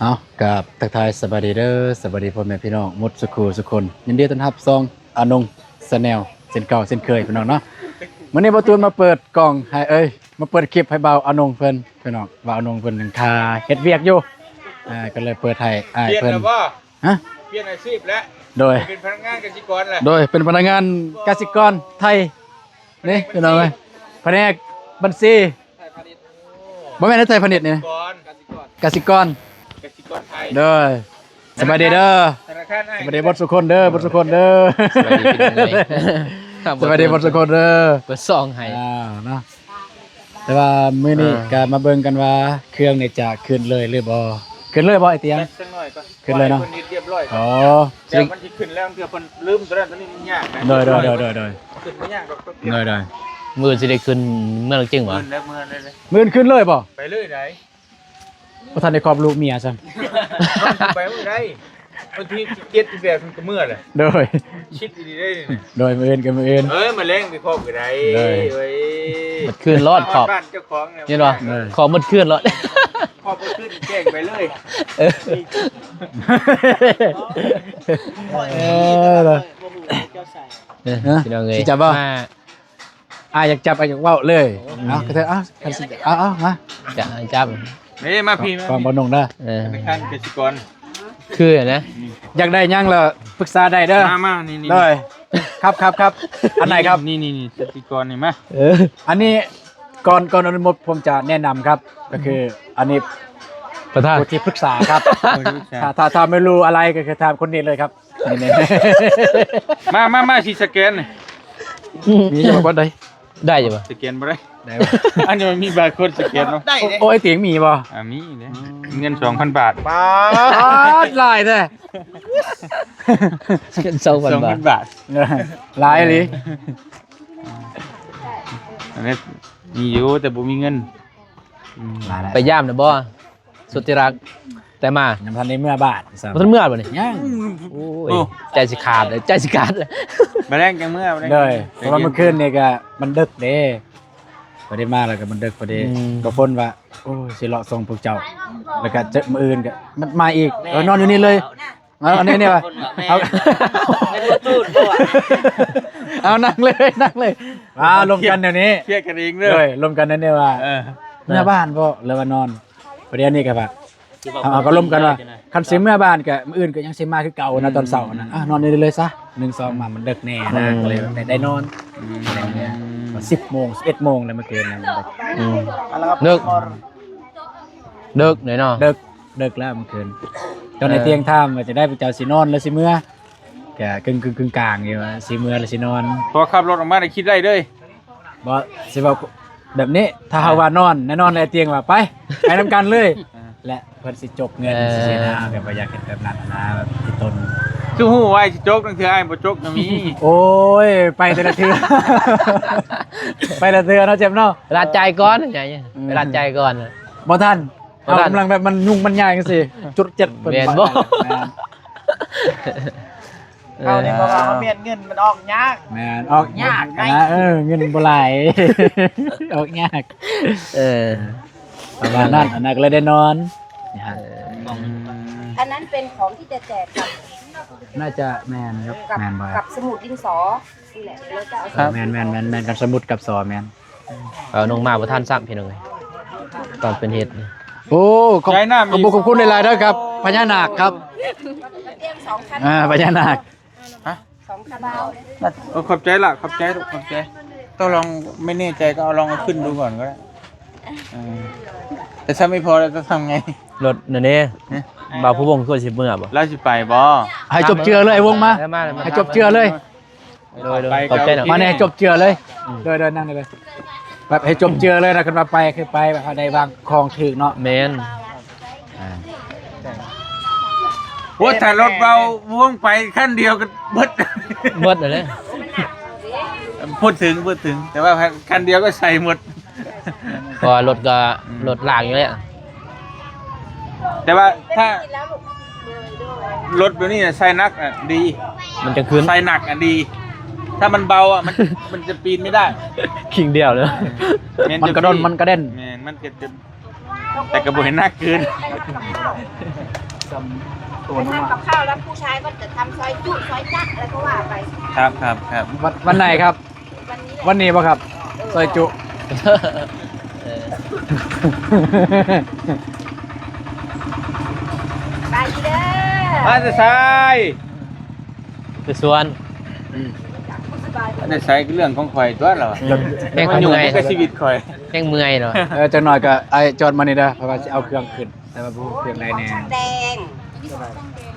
ເອົາ ກາບທັກທາຍສະບາຍດີເດີ ສະບາຍດີພໍ່ແມ່ພີ່ນ້ອງໝົດສູ່ຄູ່ສູ່ຄົນ ຍິນດີຕ້ອນຮັບຊ່ອງອານົງແຊນແນວ ເຊັ່ນເກົ່າເຊັ່ນເຄີຍພີ່ນ້ອງເນາະ. ມື້ນີ້ບ່າວຕູນມາເປີດກ້ອງໃຫ້ ເອີຍ ມາເປີດຄລິບໃຫ້ບ່າວອານົງເພິ່ນພີ່ນ້ອງ ບ່າວອານົງເພິ່ນຍັງຄາເຮັດວຽກຢູ່ ອ່າ ກໍເລີຍເປີດໃຫ້ອ້າຍເພິ່ນ. ຮະ? ປ່ຽນອາຊີບແລ້ວ. ໂດຍ ເປັນພະນັກງານກະສິກອນແຫຼະ. ໂດຍ ເປັນພະນັກງານກະສິກອນໄທນີ້ພີ່ນ້ອງເອີຍ ພະແນກບັນຊີ. ບໍ່ແມ່ນໄທພານິດນີ້ນະ ກະສິກອນ ກະສິກອນ ກະສິກອນໄທ. ໂດຍ ສະບາຍດີເດີ ທະນາຄານອ້າຍ ສະບາຍດີໝົດສູ່ຄົນເດີ ໝົດສູ່ຄົນເດີ. ສະບາຍດີພີ່ນ້ອງເອີຍ ສະບາຍດີໝົດສູ່ຄົນເດີ ເປີດຊ່ອງໃຫ້ ອ່າ ເນາະ. ແຕ່ວ່າມື້ນີ້ ອ່າ ກໍມາເບິ່ງກັນວ່າເຄື່ອງນີ້ຈະຂຶ້ນເລີຍຫຼືບໍ່ ຂຶ້ນເລີຍບໍ່ໄອ້ຕຽງ? ຈັກໜ້ອຍກ່ອນ ຂຶ້ນເລີຍເນາະ ເພິ່ນເຮັດຮຽບຮ້ອຍ. ອໍ ແລ້ວມັນຊິຂຶ້ນແລ້ວ ເທື່ອເພິ່ນລືມຕົວນັ້ນຕົວນີ້ ມັນຍາກນະ. ໂດຍໆໆໆ ຂຶ້ນບໍ່ຍາກດອກ ໂດຍໆ. ມື້ອື່ນຊິໄດ້ຂຶ້ນເມືອງລາວເຈັງຫວາ? ມື້ອື່ນແລ້ວ ມື້ອື່ນເລີຍ ມື້ອື່ນຂຶ້ນເລີຍບໍ່? ໄປເລີຍໃດ. ບໍ່ທັນໄດ້ຄອບລູກເມຍຊ້ຳ ໄປມື້ໃດ ວັນທີສິບເຈັດ ສິບແປດ ເພິ່ນກໍເມືອແຫຼະ. ໂດຍ ຊິດອີ່ຫຼີເດ້ນີ້. ໂດຍ ມື້ອື່ນກໍມື້ອື່ນ ເອີຍ ມາແລງໄປຄອບກໍໄດ້. ໂດຍ ເອີຍ ໝົດຄືນໂລດ ຄອບ ບ້ານເຈົ້າຂອງແລ້ວ ເຫັນບໍ່? ເອີຍ ຄອບໝົດຄືນໂລດ ຄອບໝົດຄືນແຈ້ງໄປເລີຍ. ເອີ ເອີ ເອີ ພີ່ນ້ອງເອີຍ ຊິຈັບບໍ່? ມາ ອ້າຍຢາກຈັບ ອ້າຍຢາກເວົ້າເລີຍ. ໂອ້ ເອົາ ກະເທີ ເອົາ ຄັນຊິ ເອົາ ເອົາ ມາ ຈະຈັບ. ເອີ ມາພີ້ ມາ ຂອງບ່າວນົງເດີ. ເອີ ທະນາຄານກະສິກອນ ຄືນະ ຢາກໄດ້ຫຍັງລະປຶກສາໄດ້ເດີ. ມາ ມາ ນີ້ໆ ໂດຍ ຄັບ ຄັບ ຄັບ ອັນໃດຄັບ? ນີ້ໆໆ ກະສິກອນນີ້ ມາ. ເອີ ອັນນີ້ກ່ອນ ກ່ອນອື່ນໝົດ ຜົມຈະແນະນຳຄັບ ກໍຄືອັນນີ້ປະທານ ຜູ້ທີ່ປຶກສາຄັບ. ຜູ້ທີ່ປຶກສາ ຖ້າ ຖ້າ ຖ້າໄມ່ຮູ້ອະໄລ ກໍຄືຖາມຄົນນີ້ເລີຍຄັບ. ນີ້ໆ ມາ ມາ ມາ ຊິສະແກນ. ມີຢູ່ບໍ່? ໄດ້ ໄດ້ຢູ່ບໍ່? ສະແກນບໍ່ໄດ້ ໄດ້ບໍ່? ອັນນີ້ມັນມີບາໂຄດສະແກນເນາະ. ໄດ້ເດ້. ໂອ້ຍ ຕຽງມີບໍ່? ອ່າ ມີເດ້ ເງິນສອງພັນບາດ. ປາດ ຫຼາຍແທ້ ເງິນສອງພັນບາດ ສອງພັນບາດ ຫຼາຍອີ່ຫຼີ. ອັນນີ້ມີຢູ່ ແຕ່ບໍ່ມີເງິນ. ອືມ ໄປຢາມນະບໍ່? ສຸດທີ່ຮັກ ແຕ່ມາ ຍັງບໍ່ທັນໄດ້ເມືອບ້ານຊ້ຳ. ບໍ່ທັນເມືອບໍ່ນີ້? ຍັງ. ໂອ້ຍ ໂອ້ ໃຈຊິຂາດເລີຍ ໃຈຊິຂາດເລີຍ. ມາແລງຈັ່ງເມືອ ມາແລງ. ໂດຍ ເພາະວ່າມື້ຄືນນີ້ກະມັນດຶກເດ້ ພໍໄດ້ມາແລ້ວກະມັນດຶກພໍດີ. ອືມ ກໍຝົນວ່າ ໂອ້ຍ ຊິເລາະສົ່ງພວກເຈົ້າ ແລ້ວກະເຈີມື້ອື່ນກະມັນມາອີກ. ເອີ ນອນຢູ່ນີ້ເລີຍ. ເອົາ ອັນນີ້ ນີ້ວ່າ ເອົາ ເອົາ ນັ່ງເລີຍ ນັ່ງເລີຍ. ອ່າ ລົມກັນແນວນີ້ ເຄຍກັນເອງເດີ. ໂດຍ ລົມກັນແນວນີ້ວ່າ ເອີ ເມືອບ້ານບໍ່ ຫຼືວ່ານອນ. ປະເດນນີ້ກໍວ່າ ເຮົາ ເຮົາກໍລົມກັນວ່າ ຄັນຊິເມືອບ້ານກໍມື້ອື່ນກໍຍັງຊິມາຄືເກົ່ານະ ອືມ ຕອນເຊົ້ານະ. ອ່າ ນອນນີ້ເລີຍຊະ ໜຶ່ງສອງ ມາມັນເດິກແນ່ນະ. ອືມ ກໍເລີຍໄດ້ ໄດ້ນອນ. ອືມ ສິບໂມງ ສິບເອັດໂມງແລ້ວເມື່ອຄືນນະ. ອືມ ເດິກ ເດິກແນ່ເນາະ. ເດິກ ເດິກແລ້ວເມື່ອຄືນ. ຕອນ ເອີ ໄອ້ຕຽງຖາມວ່າຈະໄດ້ ພວກເຈົ້າຊິນອນ ຫຼື ຊິເມືອ ກະກຶ່ງໆ ກຶ່ງໆ ກາງຢູ່ວ່າຊິເມືອ ຫຼື ຊິນອນ. ພໍຂັບລົດອອກມາໄດ້ຄິດໄດ້ເລີຍ. ບໍ່ ຊິເວົ້າແບບນີ້ ຖ້າເຮົາ ເອີ ວ່ານອນ ແນ່ນອນ ແລ້ວໄອ້ຕຽງວ່າໄປ ໄປນຳກັນເລີຍ. ເອີ ແລະເພິ່ນຊິຈົກເງິນ ເອີ ຊິເສຍໜ້າ ກໍບໍ່ຢາກເຮັດແບບນັ້ນນະ ແບບທີ່ຕົນ. ຄືຮູ້ວ່າຊິຈົກ ລາງເທື່ອອ້າຍບໍ່ຈົກກໍມີ. ໂອ້ຍ ໄປແຕ່ລະເທື່ອ ໄປແຕ່ລະເທື່ອເນາະ ເຈັບເນາະ. ເວລາຈ່າຍກ່ອນ ເວລາຈ່າຍກ່ອນ ບໍ່ທັນ. ເຮົາກຳລັງແບບມັນຫຍຸ້ງມັນຍາກຈັ່ງຊີ້ ຈຸດເຈັດເພິ່ນ. ແມ່ນບໍ່? ແມ່ນ ເຮົານີ້ ເອີ ເພາະວ່າເຮົາແມ່ນເງິນມັນອອກຍາກ. ແມ່ນ ອອກຍາກນະ. ເອີ ເງິນບໍ່ຫຼາຍ ອອກຍາກ. ເອີ ປະມານນັ້ນ. ອັນນັ້ນກໍເລີຍໄດ້ນອນ. ເອີ ອັນນັ້ນເປັນຂອງທີ່ຈະແຈກກັບ ໜ້າຈະແມ່ນຢູ່. ກັບ ແມ່ນບໍ່? ກັບສະໝຸດດິນສໍນີ້ແຫຼະ ແລ້ວຈະເອົາ ແມ່ນໆໆໆ ກັບສະໝຸດກັບສໍ ແມ່ນ. ເອົາ ນ້ອງມາບໍ່ທັນຊ້ຳ ພີ່ນ້ອງເອີຍ ຕອນເພິ່ນເຮັດນີ້. ໂອ້ ຂອບ ຂອບຄຸນຫຼາຍໆເດີຄັບ ພະຍານາກຄັບ. ຕຽງສອງຄັນ ອ່າ ພະຍານາກ. ຮະ? ສອງຄັນ. ໂອ້ ຂອບໃຈລະ ຂອບໃຈລູກ ຂອບໃຈ. ຕ້ອງລອງ ໄມ່ແນ່ໃຈ ຕ້ອງລອງເອົາຂຶ້ນດູກ່ອນກໍໄດ້. ເອີ ແຕ່ຊ້ຳໄມ່ພໍແລ້ວຕ້ອງທຳໄງ? ລົດນັ້ນເດ້. ຮະ? ບ່າວຜູ້ວົງຄືຊິເມືອບໍ່? ລາວຊິໄປບໍ່? ໃຫ້ຈົບເຈືອເລີຍ ໄອ້ວົງມາ. ເອີ ມາ ມາ ໃຫ້ຈົບເຈືອເລີຍ. ໂດຍໆ ໄປ ຂອບໃຈເນາະ. ມາແນ່ ຈົບເຈືອເລີຍ. ອືມ ໂດຍໆ ນັ່ງນີ້ເລີຍ ແບບໃຫ້ຈົບເຈືອເລີຍນະ. ຄັນວ່າໄປຄືໄປ ແບບເຮົາໄດ້ວາງຂອງຖືກເນາະ. ແມ່ນ. ອ່າ ໂອ້ ຖ້າລົດເບົາວງໄປຄັນດຽວກໍເບິດ ເບິດແລ້ວເດ້. ພູດເຖິງ ພູດເຖິງ ແຕ່ວ່າຄັນດຽວກໍໃສ່ໝົດ. ເພາະວ່າລົດກໍ ອືມ ລົດລາກຢູ່ແລ້ວ. ແຕ່ວ່າຖ້າລົດແບບນີ້ໃສ່ໜັກນະດີ ມັນຈະຂຶ້ນ ໃສ່ໜັກນະດີ. ຖ້າມັນເບົາອະ ມັນ ມັນຈະປີນໄມ່ໄດ້. ຄີງດຽວເລີຍ ແມ່ນ ມັນກະດົນ ຈະປີນ ມັນກະເດັນ. ແມ່ນ ມັນກະຈະ ແຕ່ກໍບໍ່ເຫັນໜັກເກີນ. ກັບຂ້າວ ໄປທຳກັບຂ້າວ ແລ້ວຜູ້ຊາຍກໍຈະທຳຊອຍຈຸ ຊອຍຈັກ ອະໄລກໍວ່າໄປ. ຄັບ ຄັບ ຄັບ. ວັນ ວັນໃດຄັບ? ວັນນີ້ແຫຼະ ວັນນີ້ບໍ່ຄັບ? ເອີ ຊອຍຈຸ. ເອີ ໄປດີເດີ. ມາແຕ່ໃສ? ໄປສວນ. ອືມ ອັນນີ້ໃສ ເລື່ອງຂອງຂ້ອຍຕົວະລະ. ອືມ ແຮງເມື່ອຍ ມັນຫຍຸ້ງກັບຊີວິດຂ້ອຍ ແຮງເມື່ອຍເນາະ. ເອີ ຈັກໜ່ອຍກໍອ້າຍຈອດມານີ້ເດີ ເພາະວ່າຊິເອົາເຄື່ອງຂຶ້ນ ແຕ່ວ່າບໍ່ຮູ້ເຄື່ອງໃດແດ່.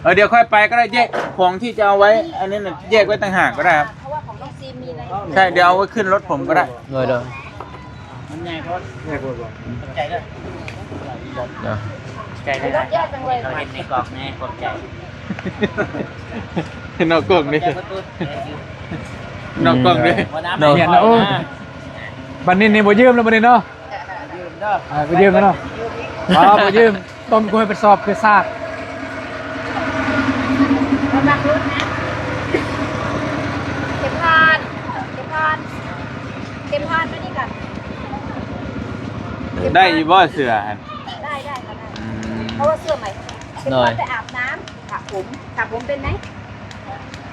ເອີ ດຽວຄ່ອຍໄປກໍໄດ້ ແຍກຂອງທີ່ຈະເອົາໄວ້ ອັນນັ້ນນະ ແຍກໄວ້ຕ່າງຫາກກໍໄດ້ຄັບ. ເພາະວ່າຂອງນ້ອງຊີມີໃນ ໃຊ່ ດຽວເອົາໄວ້ຂຶ້ນລົດຜົມກໍໄດ້. ໂດຍ ໂດຍ. ມັນໃຫຍ່ໂພດ ໃຫຍ່ໂພດບໍ່? ຂອບໃຈເດີ ເນາະ. ຂອບໃຈເດີ ເຮັດໃນກອງແນ່ ຂອບໃຈ. ເຮັດນອກກອງເດ້ ນອກກອງເດ້. ອືມ ເນາະ ໂອ້ ບັດນີ້ນີ້ບໍ່ຢືມແລ້ວບັດນີ້ເນາະ. ຢືມເດີ ອ່າ ໄປຢືມເນາະ. ອໍ ບໍ່ຢືມ ຕ້ອງມີຜູ້ຮັບຜິດຊອບຄືຊາດ. ເຂັມພັດ ເຂັມພັດ ເຂັມພັດມານີ້ກ່ອນ. ໄດ້ຢູ່ບໍ່ເສື້ອຫັ້ນ? ໄດ້ ໄດ້ ກໍໄດ້. ອືມ ເພາະວ່າເສື້ອໃໝ່ ເຂັມພັດໄປອາບນ້ຳ ສະຜົມ ສະຜົມເປັນໄໝ?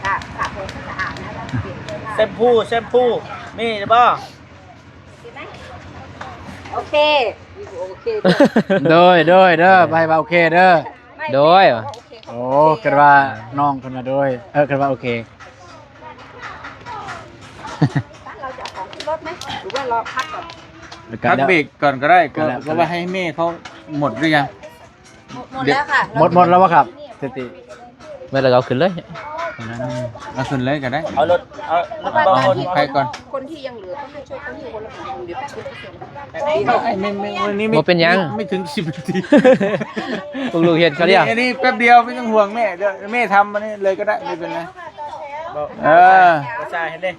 ສະ ສະຜົມສະອາດນະ ແລ້ວປ່ຽນເສື້ອຜ້າ. ແຊມພູ ແຊມພູ ມີຫຼືບໍ່? ໂອເຄ ໂອເຄເດີ. ໂດຍ ໂດຍເດີ ໄປວ່າໂອເຄເດີ. ໂດຍ ໂອເຄ ໂອ້ ເກີດວ່ານ້ອງເພິ່ນວ່າໂດຍ ເອີ ເກີດວ່າໂອເຄ. ເຮົາຈະເອົາຂອງຂຶ້ນລົດໄໝ ຫຼືວ່າລໍພັກກ່ອນ? ພັກເບຣກກ່ອນກໍໄດ້ ກໍ ກໍໄດ້ ກໍວ່າໃຫ້ແມ່ເຂົາໝົດຫຼືຍັງ? ໝົດ ໝົດແລ້ວຄ່ະ. ໝົດ ໝົດແລ້ວບໍ່ຄັບ? ສະຕິ ແມ່ນແລ້ວກໍເອົາຂຶ້ນເລີຍ ເອົາຂຶ້ນເລີຍກໍໄດ້. ເອົາລົດ ເອົາລົດ ເອົາໄປກ່ອນ ຄົນທີ່ຍັງເຫຼືອກໍໃຫ້ຊ່ວຍຄົນທີ່ຄົນລະຄົນ ດຽວໄປ ບໍ່ເປັນຫຍັງ ໄມ່ເຖິງສິບນາທີ. ພວກລູກເຮັດເຂົາດຽວ ອັນນີ້ແປັບດຽວ ໄມ່ຕ້ອງຫ່ວງແມ່ ດຽວແມ່ທຳອັນນີ້ເລີຍກໍໄດ້ ໄມ່ເປັນໄລ. ເອີ ເອົາໃສ່ໃຫ້ເດ້.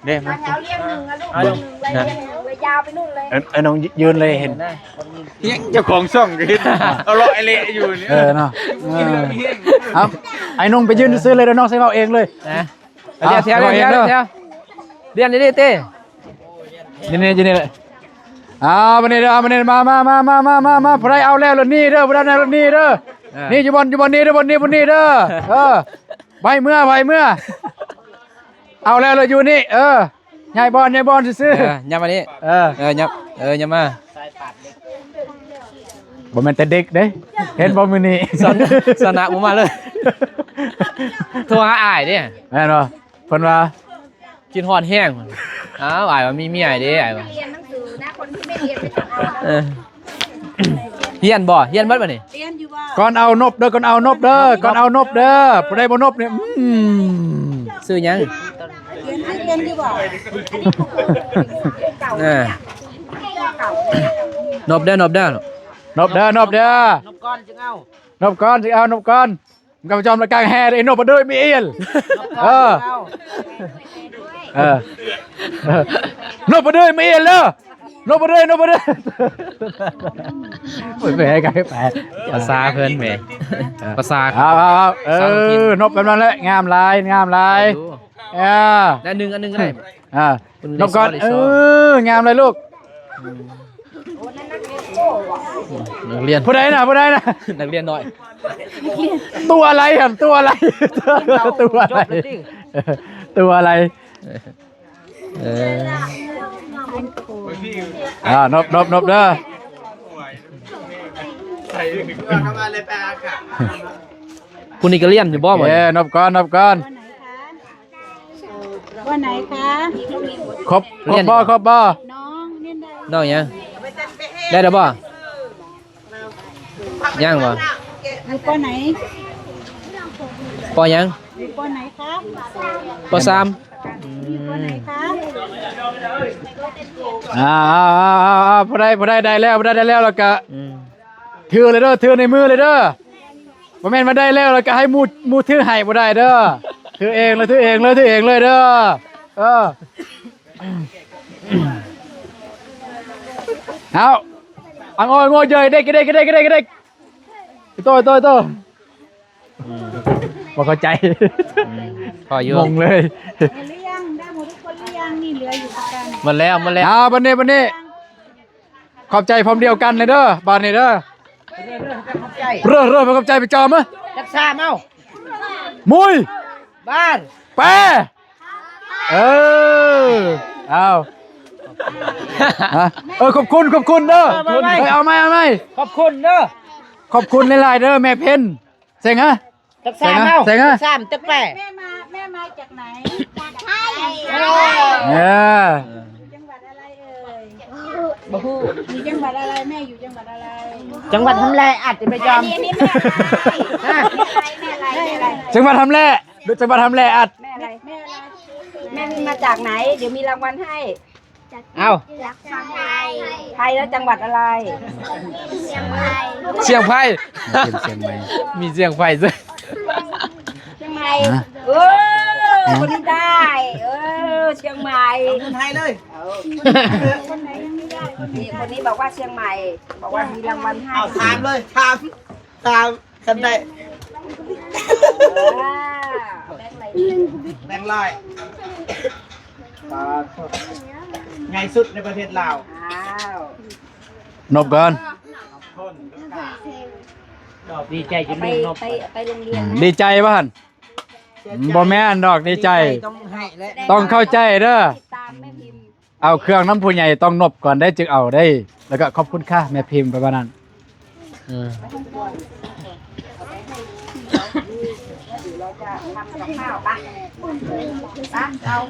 ເດ້ ມາແຖວລຽງໜຶ່ງນະລູກ ເບິ່ງ ລຽງໜຶ່ງເລີຍ ຍາວໄປນູ້ນເລີຍ. ເອີ ເອີ ນ້ອງຢືນເລີຍເຫັນ ເຈົ້າຂອງຊ່ອງກໍເຫັນ ເອົາເລາະໄອເລະຢູ່ນີ້. ເອີ ເນາະ ເອີ ເອົາ ໄອ້ໜຸ່ງໄປຢືນຊື່ໆເລີຍ ດຽວນ້ອງຊິເວົ້າເອງເລີຍ. ຮະ ລຽນແຖວ ລຽນແຖວ ລຽນດີໆຕິ ຢູ່ນີ້ ຢູ່ນີ້ແຫຼະ. ເອົາ ມານີ້ເດີ ມານີ້ ມາ ມາ ມາ ຜູ້ໃດເອົາແລ້ວລະໜີເດີ ຜູ້ໃດເອົາແລ້ວລະໜີເດີ. ເອີ ນີ້ຢູ່ບ່ອນ ຢູ່ບ່ອນນີ້ເດີ ບ່ອນນີ້ ບ່ອນນີ້ເດີ. ເອີ ໄປເມືອ ໄປເມືອ ເອົາແລ້ວລະຢູ່ນີ້. ເອີ ຍ້າຍບ່ອນ ຍ້າຍບ່ອນຊື່ໆ. ເອີ ຍ້າຍມານີ້ ເອີ ເອີ ຍ້າຍ ເອີ ຍ້າຍມາ. ບໍ່ແມ່ນແຕ່ເດັກເດ້ ເຫັນບໍ່ມື້ນີ້ ສານະ ສານະບໍ່ມາເລີຍ. ໂທຫາອ້າຍເດ້ ແມ່ນບໍ່? ເພິ່ນວ່າ ຄິດຮອດແຮງ. ອ້າວ ອ້າຍວ່າມີເມຍເດ້ ອ້າຍວ່າ ຮຽນໜັງສືນະ ຄົນທີ່ໄມ່ຮຽນໄມ່ຕ້ອງເອົາ. ເອີ ຮຽນບໍ່? ຮຽນເບິດບໍ່ນີ້? ຮຽນຢູ່ບໍ່? ກ່ອນເອົານົບເດີ ກ່ອນເອົານົບເດີ ກ່ອນເອົານົບເດີ. ຜູ້ໃດບໍ່ນົບນີ້ ອືມ ຊື່ຫຍັງ? ຮຽນ ຮຽນຢູ່ບໍ່? ເອີ ນົບເດີ ນົບເດີ ນົບເດີ ນົບເດີ. ນົບກ່ອນຈຶ່ງເອົາ ນົບກ່ອນຈຶ່ງເອົາ ນົບກ່ອນ. ມັນກໍໄປຈອມລະກາງແຮ່ເດ້ ນົບບໍ່ເດີຍມີເອນ. ເອີ ເອີ ນົບບໍ່ເດີຍມີເອນເດີ ນົບບໍ່ເດີຍ ນົບບໍ່ເດີຍ. ໂອ້ຍ ໄປໃຫ້ໄກໄປ ພາສາເພິ່ນແໝ່ ພາສາ ເອົາ ເອົາ ເອົາ ເອີ ນົບແບບນັ້ນແຫຼະ ງາມຫຼາຍ ງາມຫຼາຍ. ເອີ ແລະໜຶ່ງອັນໜຶ່ງກໍໄດ້ ອ່າ ນົບກ່ອນ ເອີ ງາມຫຼາຍລູກ. ນັກຮຽນ ຜູ້ໃດນະ ຜູ້ໃດນະ? ນັກຮຽນນ້ອຍ ຕົວອະໄລຫັ້ນ ຕົວອະໄລ ຕົວອະໄລ ຕົວອະໄລ. ເອີ ອ່າ ນົບ ນົບ ນົບເດີ. ຜູ້ນີ້ກໍຮຽນຢູ່ບໍ່? ເອີ ນົບກ່ອນ ນົບກ່ອນ. ตัวไหนคะ ครบ ครบบ่ ครบบ่? น้องเรียนได้ น้องหยัง ได้แล้วบ่? ยังบ่? อยู่ป.ไหน? ป.หยัง? อยู่ ป.ไหนคะ? ป.สาม อยู่ ป.ไหนคะ? ອ່າ ເອົາ ເອົາ ເອົາ ຜູ້ໃດ ຜູ້ໃດໄດ້ແລ້ວ ຜູ້ໃດໄດ້ແລ້ວ ແລ້ວກໍ ອືມ ຖືເລີຍເດີ ຖືໃນມືເລີຍເດີ. ບໍ່ແມ່ນວ່າໄດ້ແລ້ວ ແລ້ວກໍໃຫ້ໝູ່ ໝູ່ຖືໃຫ້ບໍ່ໄດ້ເດີ. ຖືເອງເລີຍ ຖືເອງເລີຍ ຖືເອງເລີຍເດີ. ເອີ ເອົາ ອັງໂອຍໂງເຢີຍ ເດັກ ເດັກ ເດັກ ເດັກ ເດັກ. ໂຕ ໂຕ ໂຕ ອືມ ບໍ່ເຂົ້າໃຈ ອືມ ພໍຢູ່ ງົງເລີຍ. หมดหรือยัง ได้หมดทุกคนหรือยัง นี่เหลืออยู่ประกัน หมดแล้ว หมดแล้ว ເອົາ ບັດນີ້ ບັດນີ້ ຂອບໃຈພ້ອມດຽວກັນເດີ ບາດນີ້ເດີ. ເຣ ເຣ ໄປຂອບໃຈໄປຈອມເອີ ຈັກສາມເອົາ ມຸຍ ບານ ແປ ເອີ ເອົາ ຮະ ເອີ ຂອບຄຸນ ຂອບຄຸນເດີ ເອີ ເອົາໃໝ່ ເອົາໃໝ່ ຂອບຄຸນເດີ ຂອບຄຸນຫຼາຍໆເດີ ແມ່ເພັນ ເສັງຮະ ຈັກສາມເອົາ ເສັງຮະ ຈັກສາມ ຈັກແປ ແມ່ມາ ແມ່ມາຈາກໄຫນ? ຈາກໄທ ເອີ ເອີ ຢູ່ຈັງຫວັດອະໄລເອີຍ? ບໍ່ຮູ້ ຢູ່ຈັງຫວັດອະໄລ? ແມ່ຢູ່ຈັງຫວັດອະໄລ? ຈັງຫວັດຮຳແລ ອາດຈະໄປຈອມ ແມ່ອະໄລ ແມ່ອະໄລ ແມ່ອະໄລ ຈັງຫວັດຮຳແລ ຈັງຫວັດຮຳແລ ອາດ ແມ່ອະໄລ ແມ່ອະໄລ ແມ່ມາຈາກໄຫນ? ດຽວມີລາງວັນໃຫ້. ເອົ້າ ຈາກຝັ່ງໄທ ໄທແລ້ວຈັງຫວັດອະໄລ? ຊຽງໄພ ຊຽງໄພ ເປັນຊຽງໃໝ່ ມີຊຽງໄພຊະ ຊຽງໃໝ່ ຮະ ເອີ ຄົນນີ້ໄດ້ ເອີ ຊຽງໃໝ່ ເອົາຄົນໄທເລີຍ ເອົາ ຄົນໄທຍັງມີໄດ້ ຄົນນີ້ ຄົນນີ້ບອກວ່າຊຽງໃໝ່ ບອກວ່າມີລາງວັນໃຫ້ ເອົາຖາມເລີຍ ຖາມ ຕາມຄັນໄດ້ ເອົາແບງຮ້ອຍ ແບງຮ້ອຍ ປາດໂທ ໃຫຍ່ສຸດໃນປະເທດລາວ ອ້າວ ນົບກ່ອນ ດີໃຈຈົນລືມນົບ ໄປ ໄປໂຮງຮຽນ ອືມ ນະ ດີໃຈບໍ່ຫັ້ນ? ອືມ ບໍ່ແມ່ນດອກ ດີໃຈ ຕ້ອງໃຫ້ແຫຼະ ຕ້ອງເຂົ້າໃຈເດີ ຕິດຕາມແມ່ພິມ ເອົາເຄື່ອງນຳຜູ້ໃຫຍ່ຕ້ອງນົບກ່ອນໄດ້ຈຶ່ງເອົາໄດ້ ແລ້ວກໍຂອບຄຸນຄ່ະແມ່ພິມ ປະມານນັ້ນ ເອີ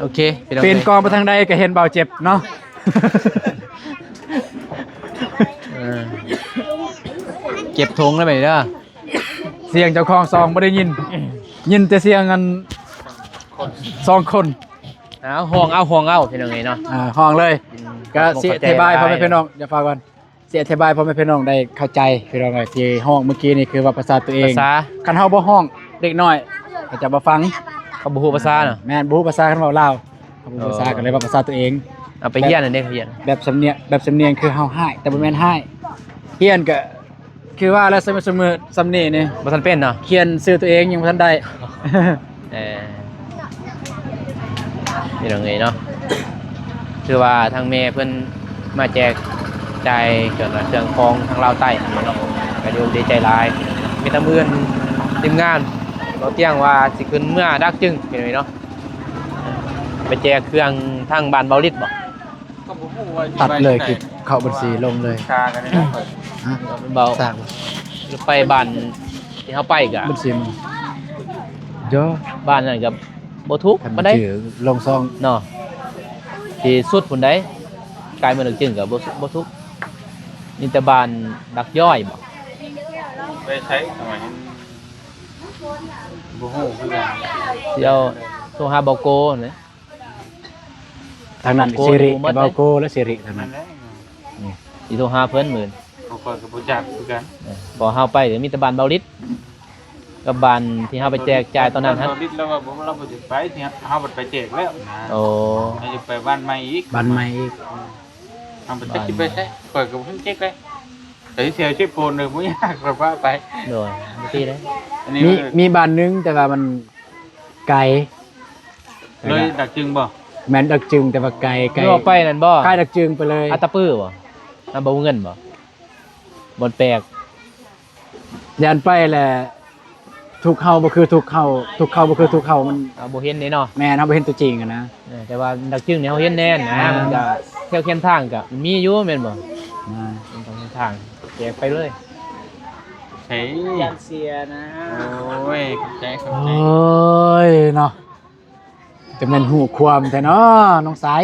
ໂອເຄ ພີ່ນ້ອງ ປີນກ້ອງໄປທາງໃດກໍເຫັນບ່າວເຈັບເນາະ ເອີ ເກັບຖົງແລ້ວບັດນີ້ເດີ ສຽງເຈົ້າຂອງຊ່ອງບໍ່ໄດ້ຍິນ ຍິນແຕ່ສຽງອັນ ສອງຄົນ ເອົາ ຮ້ອງເອົາ ຮ້ອງເອົາ ພີ່ນ້ອງເອີຍເນາະ ອ່າ ຮ້ອງເລີຍ ອືມ ກະຊິອະທິບາຍພໍ່ແມ່ພີ່ນ້ອງ ຢ່າຟັງກ່ອນ ຊິອະທິບາຍພໍ່ແມ່ພີ່ນ້ອງໄດ້ເຂົ້າໃຈ ພີ່ນ້ອງເອີຍ ທີ່ຮ້ອງເມື່ອກີ້ນີ້ຄືວ່າພາສາຕົວເອງ ພາສາ ຄັນເຮົາບໍ່ຮ້ອງ ເດັກນ້ອຍເຂົາຈະບໍ່ຟັງ ເຂົາບໍ່ຮູ້ພາສາເນາະ ແມ່ນ ບໍ່ຮູ້ພາສາ ຄັນເວົ້າລາວ ເຂົາບໍ່ຮູ້ພາສາ ເອີ ກໍເລີຍເວົ້າພາສາຕົວເອງ ເອົາໄປຮຽນອັນເດ້ ຮຽນ ແບບສຳນຽງ ແບບສຳນຽງຄືເຮົາຮ້າຍ ແຕ່ບໍ່ແມ່ນຮ້າຍ ຮຽນກໍ ຄືວ່າແຫຼະ ສະເໝີ ສະເໝີ ຊ່ຳນີ້ນີ້ ບໍ່ທັນເປັນເນາະ ຂຽນຊື່ຕົວເອງຍັງບໍ່ທັນໄດ້ ເອີ ພີ່ນ້ອງເອີຍເນາະ ຄືວ່າທາງແມ່ເພິ່ນມາແຈກຈ່າຍເຄື່ອງ ເຄື່ອງຂອງທາງລາວໃຕ້ເນາະ ກໍດີອົກດີໃຈຫຼາຍ ມີແຕ່ມື້ອື່ນທີມງານເບົາຕຽງວ່າຊິຂຶ້ນເມືອດາກຈຶງ ພີ່ນ້ອງເອີຍເນາະ ໄປແຈກເຄື່ອງທາງບ້ານເບົາລິດບໍ? ກໍບໍ່ຮູ້ວ່າ ຕັດເລີຍ ຊິໄປທີ່ໃດ ຄລິບເຂົ້າບັນຊີລົງເລີຍ ຄາກັນນີ້ນະ ຮະ ເບົາ ສ້າງ ໄປບ້ານທີ່ເຮົາໄປກະ ບັນຊີມັນ ເອີ ບ້ານນັ້ນກໍບໍ່ຖືກປານໃດ ລົງຊ່ອງເນາະ ທີ່ສຸດພຸ້ນໃດ ກາຍເມືອດາກຈຶງກໍບໍ່ ບໍ່ຖືກ ມີແຕ່ບ້ານດາກຍ້ອຍບໍ ໄປໃສ ບໍ່ຮູ້ຄືກັນ ດຽວໂທຫາເບົາໂກນະ. ທາງນັ້ນ ເບົາໂກ ຊິລິ ເບົາໂກ ແລະ ຊິລິທາງນັ້ນ ນີ້ ຊິໂທຫາເພິ່ນມື້ ຂ້ອຍກໍບໍ່ຈັກຄືກັນ ເອີ ເພາະເຮົາໄປກໍມີແຕ່ບ້ານເບົາລິດ ກັບບ້ານທີ່ເຮົາໄປແຈກຈ່າຍຕອນນັ້ນຫັ້ນ ເບົາລິດລາວວ່າບໍ່ ລາວບໍ່ຢາກໄປ ເຮົາບັດໄປແຈກແລ້ວນະ ໂອ້ ເຮົາຢາກໄປບ້ານໃໝ່ອີກ ບ້ານໃໝ່ອີກ ເຮົາບໍ່ຈັກຊິໄປໃສ ຂ້ອຍກໍບໍ່ເຫັນຈັກເລີຍ ແຕ່ຊິເຊວຊິໂປນເດີ ບໍ່ຢາກ ຂ້ອຍພາໄປ ໂດຍ ບໍ່ຕິເດ້ ອັນນີ້ ມີ ມີບ້ານໜຶ່ງ ແຕ່ວ່າມັນ ໄກ ເລີຍດາກຈຶງບໍ່? ແມ່ນດາກຈຶງ ແຕ່ວ່າໄກ ໄກ ຄືວ່າໄປນັ້ນບໍ່? ຄ້າຍດາກຈຶງໄປເລີຍ ອັດຕະປືບໍ່? ນຳບໍ່ເງິນບໍ່? ບ່ອນແປກ ຢ້ານໄປແລ້ວ ທຸກເຮົາບໍ່ຄືທຸກເຮົາ ທຸກເຂົາບໍ່ຄືທຸກເຮົາ ມັນ ເຮົາບໍ່ເຫັນເດ້ເນາະ ແມ່ນ ເຮົາບໍ່ເຫັນຕົວຈິງຫັ້ນນະ ເອີ ແຕ່ວ່າດາກຈຶງນີ້ເຮົາເຫັນແນ່ນະ ອ່າ ມັນກະແຖວແຄມທາງກະມີຢູ່ແມ່ນບໍ່? ອ່າ ແຄມທາງ ແຈກໄປເລີຍ ເອີ ຢ້ານເສຍນະ ໂອ້ຍ ຂອບໃຈ ຂອບໃຈ ໂອ້ຍເນາະ ຈະແມ່ນຮູ້ຄວາມແທ້ເນາະ ນ້ອງສາຍ